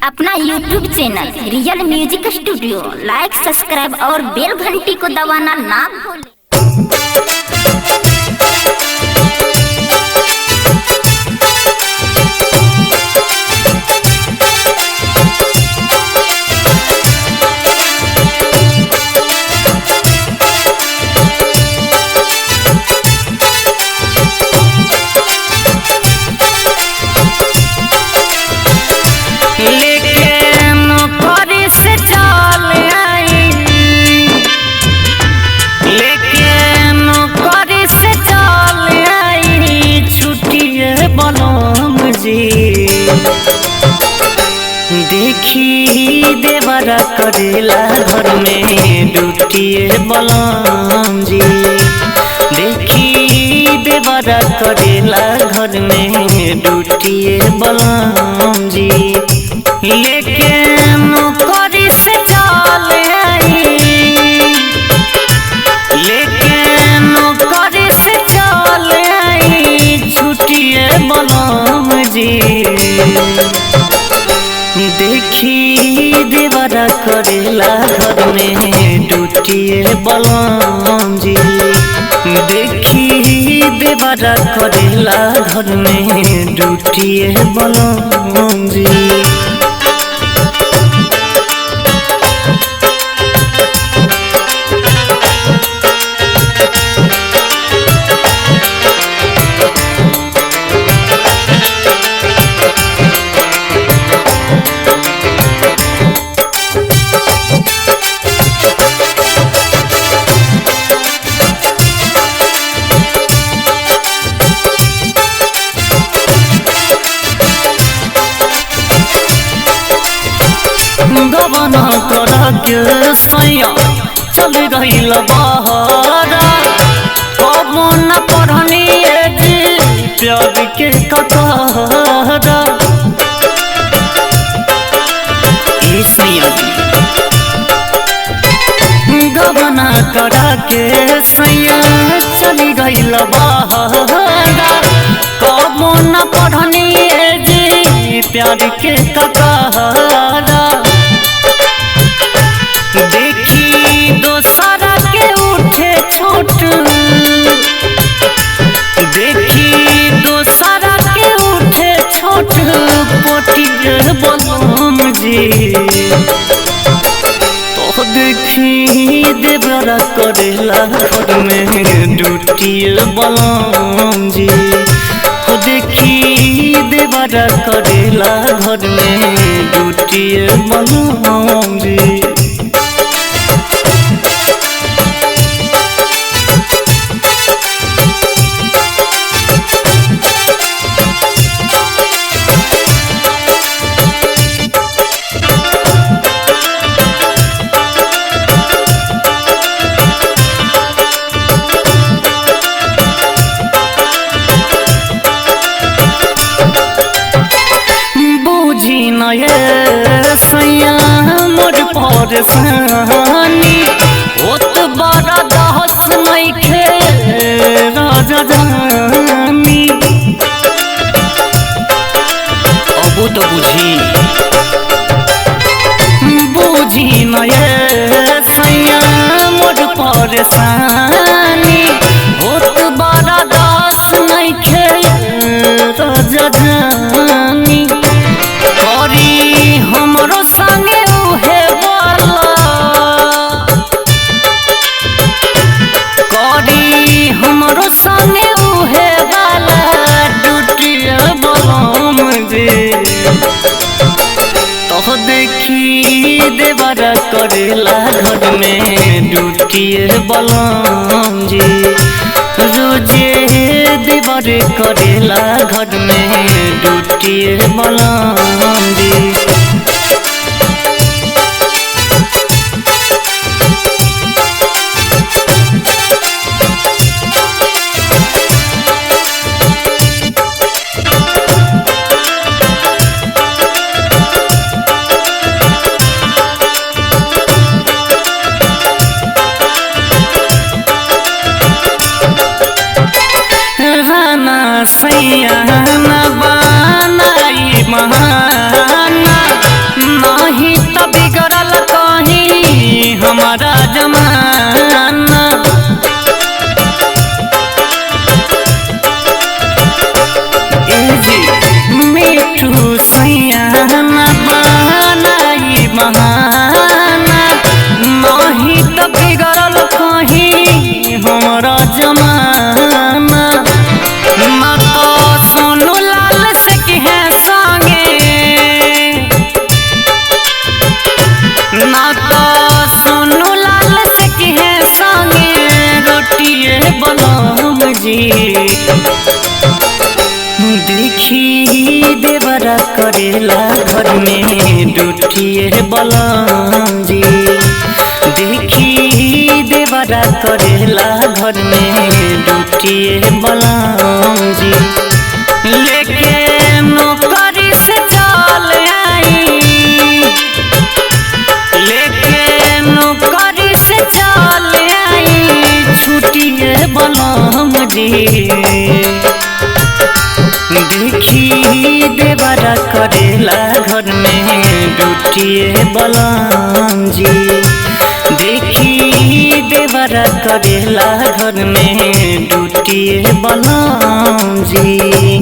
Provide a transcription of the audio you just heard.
अपना YouTube channel real music studio like subscribe और बेल घंटी को दबाना ना भूलें। देखी देवरा करेला घर में ड्यूटी बलम जी। देखी देवरा करेला घर में ड्यूटी बलम जी। लेके नौकरी से चल आई, लेके नौकरी से चल आई छुट्टी बलम जी। देखी देवरा करेला घर में ड्यूटी बलम जी। देखी देवरा करेला घर में ड्यूटी बलम जी। गबना कर सैया चल गईल बहरा, कबो न पढ़नी प्यार के कटहरा। ए सैया गबना कर के सैया चल गईल बहरा, कबो न पढ़नी प्यार के कटहरा। देखी दोसरा के उठे छोट, देखी दोसरा के उठे छोट पोटी बलम जी। तो देखी देवरा करेला घर में ड्यूटी बलम जी। देखी देवरा करेला घर में ड्यूटी बलम जी। सैया मोर परेशानी होत बड़ा दहस नइखे राजा जानी। अबू तो बुझी बुझी नये सैया मोर परेशानी होत बड़ा दहस नइखे राजा जानी। हमरो संगे उहे वाला करी, हमरो संगे उहे वाला ड्यूटी बलम जी। तो देखी देवरा करेला घर में ड्यूटी बलम जी। रोजे देवर करेला घर में ड्यूटी बलम जी। राना सैया न बनाई महाना, में ड्यूटी बलम जी। देखी देवरा करेला घर में ड्यूटी बलम जी। लेके नौकरी से चल आई, लेके नौकरी से चल आई छुट्टिए बलम जी। देखी देवरा करेला घर में ड्यूटी बलम जी। देखी देवरा करेला घर में ड्यूटी बलम जी।